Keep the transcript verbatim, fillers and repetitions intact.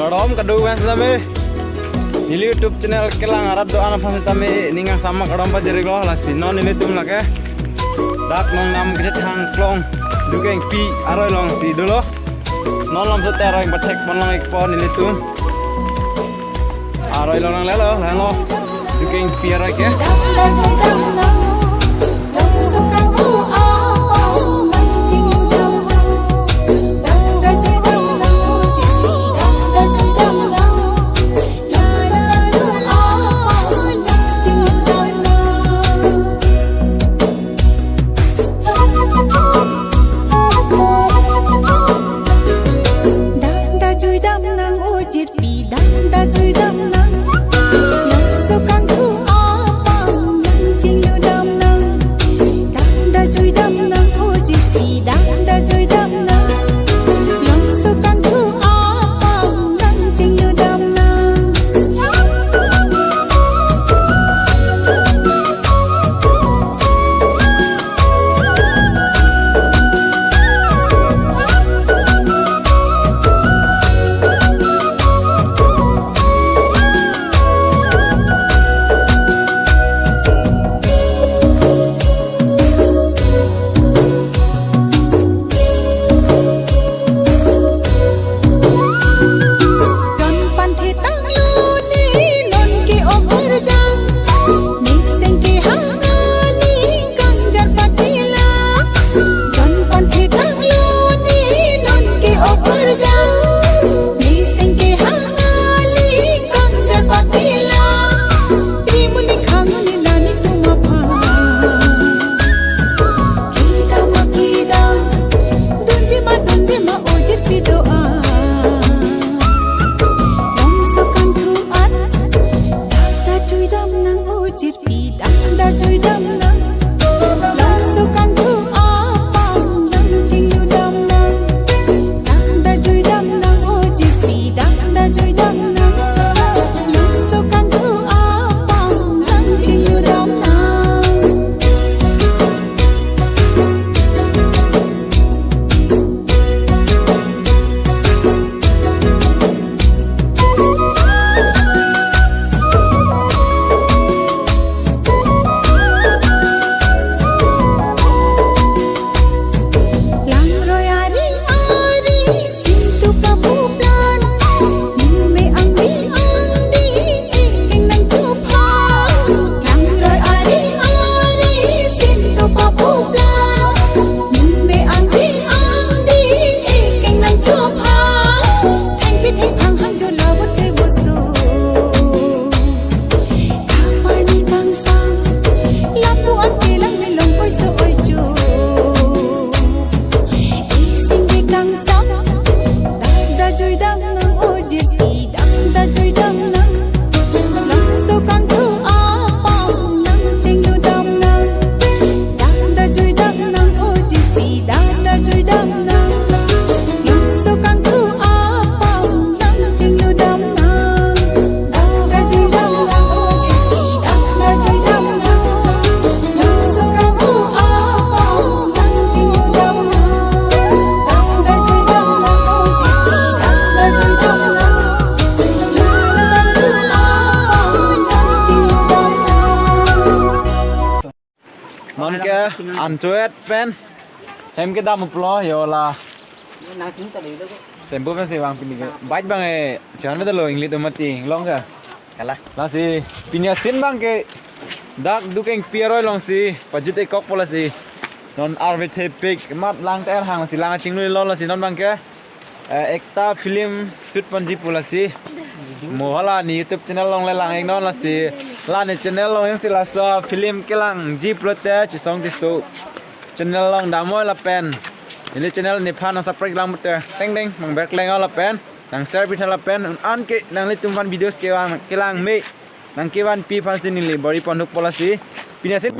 Kardom kadokave sitame, neli YouTube channel kelang arat do-an aphan sitame ning kangsamak kardom pajir-iklo. Lasi non nelitum lake dak Nongnam kachethang klong Dukengpi aroi alongsi dolo. Non lam sote aroi pathek pon long-ikpo nelitum. Aroi along nanglelo, langlo. Dukengpi aroi ke. Dam da jui dam nang, o jirpi, dam da jui dam nang. Langso kangthu apam nang chinglu dam nang. Dam da jui dam nang, o jirpi, dam da jui dam nang. Langso kangthu apam nang chinglu dam nang. Jon panthe tanglo ne non ke okur jang, ne seng kehang ani kangjar patila. Jon panthe tanglo ne non ke okur jang, ne seng kehang ani kangjar patila. Primuli khang ni lani tum aphan. Kidam ma kidam, dunji ma dunji ma, o jirpi do-an. Langso kangthu an, dam da jui dam nang, o jirpi, dam da jui dam nang. Langso kangthu apam nang chinglu dam nang. Dam da jui dam nang, o jirpi, dam da jui dam nang. Langso kangthu apam nang chinglu dam nang. Langroi ari ari, sintu papu plan. Ning me angdi angdi, ekeng nangchopha. Langroi ari ari, sintu papu plan. Ning me angdi angdi, ekeng nangchopha. Thengpi thengphang hangjo labote boso. Kaparni kangsam, lapu an kelang me longkoi so oi cho. Ising ke kangsam, dam da jui dam nang, o jirpi, dam da jui dam nang. Langso kangthu apam nang chinglu dam nang. Dam da jui dam nang, o jirpi, dam da jui dam nang. Langso kangthu apam nang chinglu dam nang. Dam da jui dam nang, o jirpi, dam da jui dam nang. Langso kangthu apam nang chinglu dam nang. Dam da jui dam nang, o jirpi, dam da jui dam nang. Langso kangthu apam nang chinglu dam nang. Non ke anchoet pen hem kedam uplo yo la. Tempo pensi vang pini ke. Bike abang e, chehang me dolo, inglit mati, long ke. Kalang. Lasi pini asin abang ke dak Dukengpi aroi alongsi pajut-ik kokpo lasi. Non arve thepik mat lang ter hang lasi lang chinglui lo lasi non abang ke. Eh, ekta film shoot ponji pu lasi. Mo hala ne YouTube channel along le lang-iknon lasi. La ne channel along jongsi laso film kelangji pulote Chisong Tisso channel along damnoi lapen neli channel nephan nang subscribe lang pulote teng teng nang bek lang lapen nang share pitha lapen anke nanglitum aphan videos kevan kelang me nang kevanpi aphansi neli bor-i pon-ikpo lasi. Pini asin